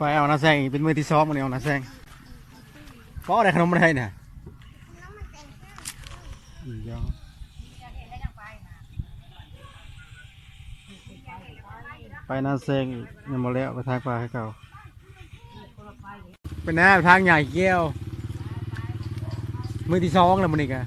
ໄປເອົານາແຊງອີກ ເປັນມື້ທີສອງມື້ນີ້ເອົານາແຊງ. ພໍໄດ້ຂະໜົມມາໄດ້ນະ. ໄປນາແຊງອີກ ຍັງບໍ່ແລ້ວ ໄປທາງປ່າຄືເກົ່າ. ເປັນແນວທາງໃຫຍ່ແກ້ວ ມື້ທີສອງແລ້ວມື້ນີ້ກະ.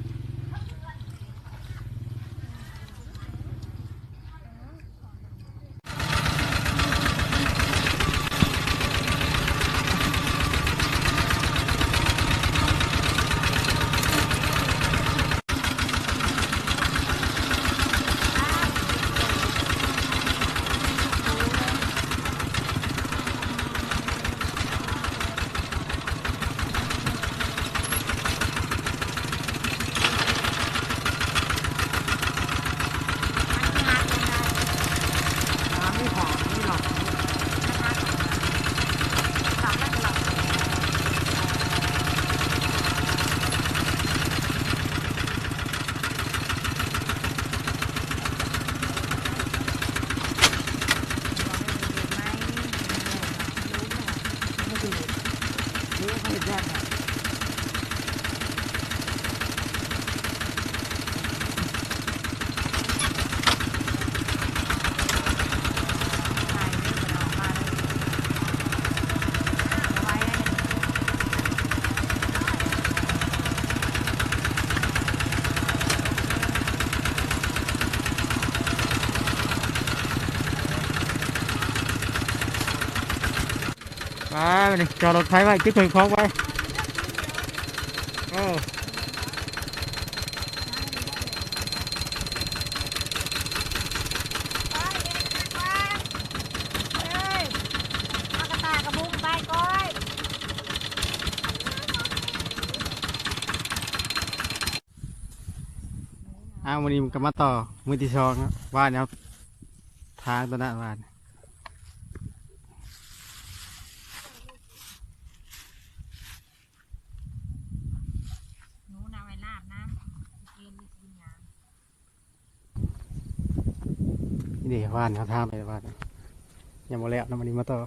ໄປ ບັດນີ້ຈອດລົດໄຟໄວ້ ເກັບເຄື່ອງຂອງໄວ້. ເອີ ອ້າວ ມື້ນີ້ມັນກໍມາຕໍ່ມື້ທີສອງເນາະ. ວານເຮົາທາງຕົວນັ້ນວານ ໜູນະໄວ້ລາບນຳ ກິນກິນຫຍັງ. ນີ້ເດ້ ວານເຮົາທາງໄປວານ ຍັງບໍ່ແລ້ວນຳ ມື້ນີ້ມາຕໍ່.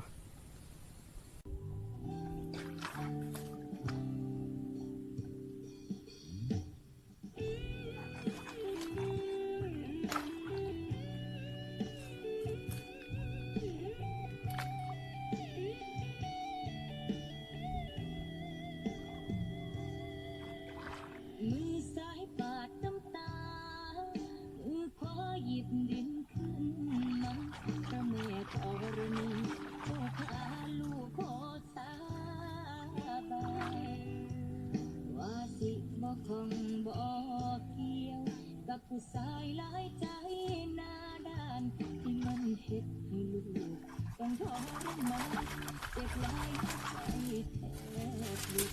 ມືຊ້າຍປາດນ້ຳຕາ ມືຂວາຢິບດິນຂຶ້ນມາ ພະແມ່ທໍລະນີ ຂໍຂ້າລູກຂໍສາບານ ວ່າຊິບໍ່ຂ້ອງບໍ່ກ່ຽວ ກັບຜູ້ຊາຍຫຼາຍໃຈໜ້າດ້ານ ທີ່ມັນເຮັດໃຫ້ລູກ ຕ້ອງທໍລະມານ ເຈັບຫຼາຍໃຈແທບຫຼຸດ.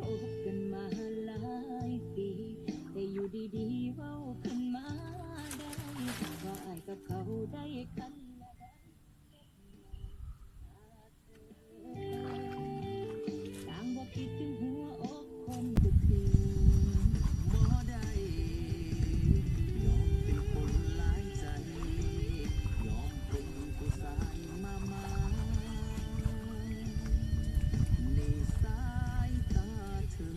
ຄົບກັນມາຫຼາຍປີ ແຕ່ຢູ່ດີໆເວົ້າຂຶ້ນມາໄດ້ ວ່າອ້າຍກັບເຂົາໄດ້ກັນລະໄດ້. ຕ່າງບໍ່ຄິດເຖິງຫົວອົກຄົນຜູ້ອື່ນບໍ່ໄດ້ ຍອມເປັນຄົນຫຼາຍໃຈ ຍອມເປັນຜູ້ຊາຍມາມາຍ ໃນສາຍຕາເທີ.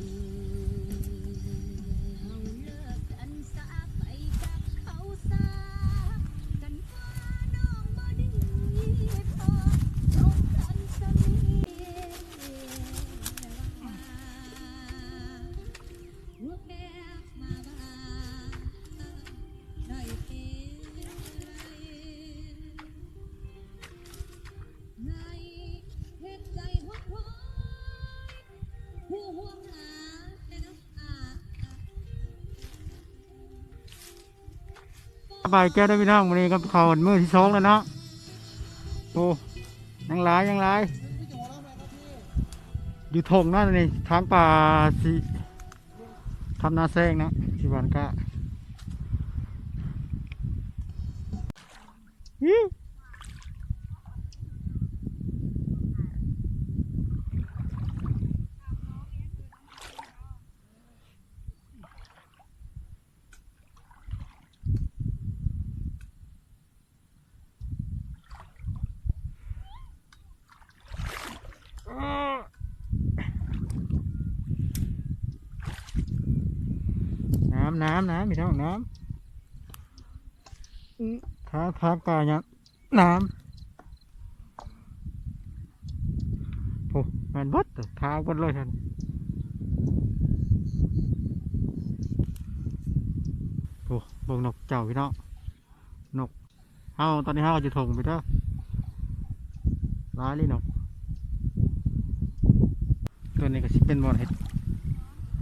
ເຮົາເລີກກັນຊະ ໄປກັບເຂົາຊະ ຄັນວ່ານ້ອງບໍ່ດີພໍ ສົມກັນຊະເມຍວ່າ ແບບມາວ່າໄດ້ເປັນໄລ ໃຫ້ເຮັດໃຈຮ້ອນໆ ຜູ້ຮ່ວມງານແຕ່ນ້ຳຕາ. ສະບາຍແກ້ວເດີພີ່ນ້ອງ ມື້ນີ້ກັບເຂົ້າມື້ທີສອງແລ້ວເນາະ. ໂອ້ ຍັງຫຼາຍ ຍັງຫຼາຍ ຢູ່ທົ່ງນັ້ນນີ້ ທາງປ່າຊິທຳນາແຊງເນາະ ທີ່ບ້ານກະ ນ້ຳນະພີ່ນ້ອງ ນ້ຳ ທາງ ທາງປ່າຫຍັງ ນ້ຳ ໂອ້ ແມ່ນເບິດ ທາງເບິດເລີຍຫັ້ນ. ໂອ້ ເບິ່ງນົກເຈົ້າພີ່ນ້ອງ ນົກ ເຮົາ ຕອນນີ້ເຮົາກໍຢູ່ທົ່ງພຸ້ນເດີ ຫຼາຍເລີຍນົກ. ຕົວນີ້ກໍຊິເປັນບ່ອນເຮັດ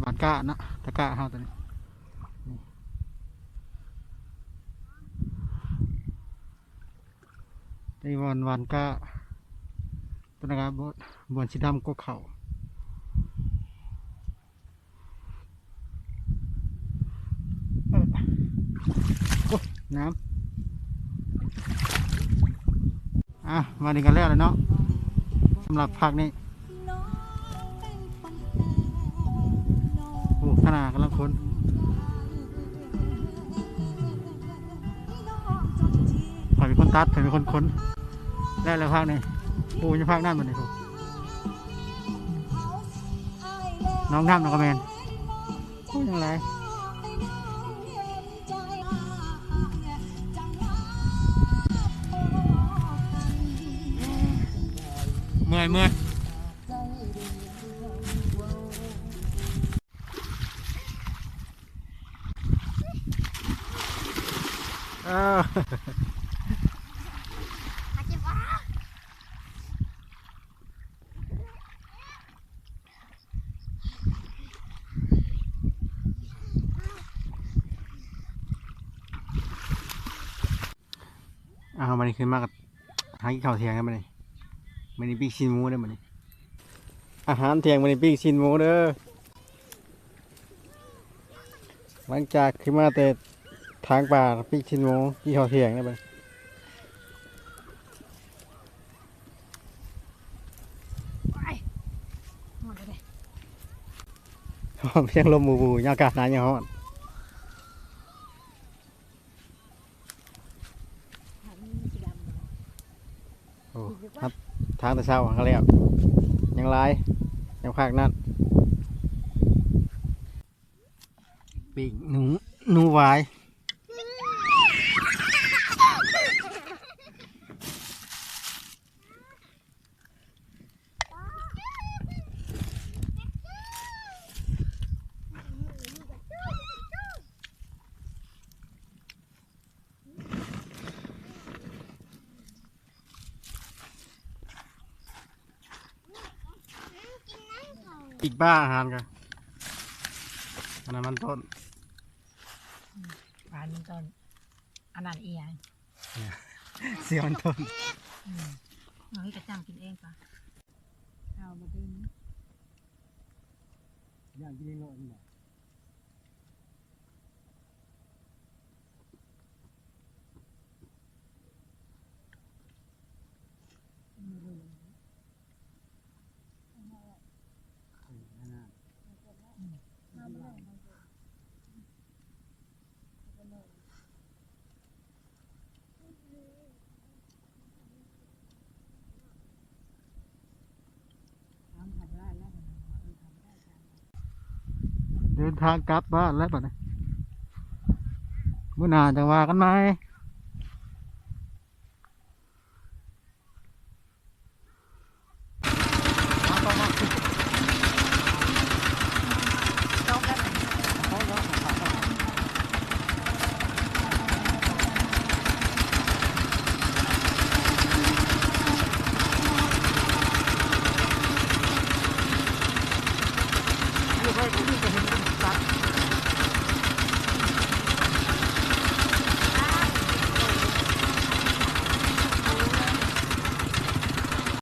ຫວ່ານກ້າເນາະ ຕະກ້າເຮົາຕົວນີ້. ນີ້ ນີ້ບ່ອນຫວ່ານກ້າ ຕົວນັ້ນກໍບ່ອນ ບ່ອນຊິດຳກວ່າເຂົ້າ. ໂອ້ຍ ນ້ຳ ອ່ະ ມານີ້ກໍແລ້ວແລ້ວເນາະ ສຳລັບພາກນີ້. ໂອ້ ຂະໜາດກຳລັງຂົນ ຂ້ອຍເປັນຄົນຕັດ ຂ້ອຍເປັນຄົນຂົນ ແລ້ວແລ້ວພາກນີ້. ໂອ້ ຍັງພາກນັ້ນບັດນີ້ ໂອ້ ນ້ອງນ້ຳນະກໍແມ່ນ ໂອ້ ຍັງຫຼາຍ ເມື່ອຍ ເມື່ອຍ. ເອີ ອ້າວ ບັດນີ້ຂຶ້ນມາກໍຫາກິນເຂົ້າທ່ຽງແລ້ວບັດນີ້ ມື້ນີ້ປີ້ງຊີ້ນໝູເດີບັດນີ້. ອາຫານທ່ຽງມື້ນີ້ປີ້ງຊີ້ນໝູເດີ ຫຼັງຈາກຂຶ້ນມາແຕ່ຖາງປ່າ ປີ້ງຊີ້ນໝູ ກິນເຂົ້າທ່ຽງແລ້ວບັດນີ້. ຮ້ອນແທ້ ຮ້ອນ ຍັງລົມບູໆ ຍາມອາກາດໜາວຍັງຮ້ອນ. ໂອ້ ຮັບທາງແຕ່ເຊົ້າຫັ້ນແລ້ວ ຍັງຫຼາຍ ຍັງພາກນັ້ນ ປີ້ງໜູ ໜູຫວາຍ. ອີກບ້າອາຫານກະ ອັນນັ້ນມັນຕົ້ນ ອືມ ປານມັນຕົ້ນ ອັນນັ້ນອີຫຍັງ? ເສືອມັນຕົ້ນ ອືມ ເຮົາເຮັດກະຈ້ຳກິນເອງປະ ເອົາມາດຶງ ຢ່າງກິນເອງເນາະ ເດີນທາງກັບບ້ານແລ້ວບັດນີ້ ມື້ໜ້າຈັ່ງວ່າກັນໃໝ່.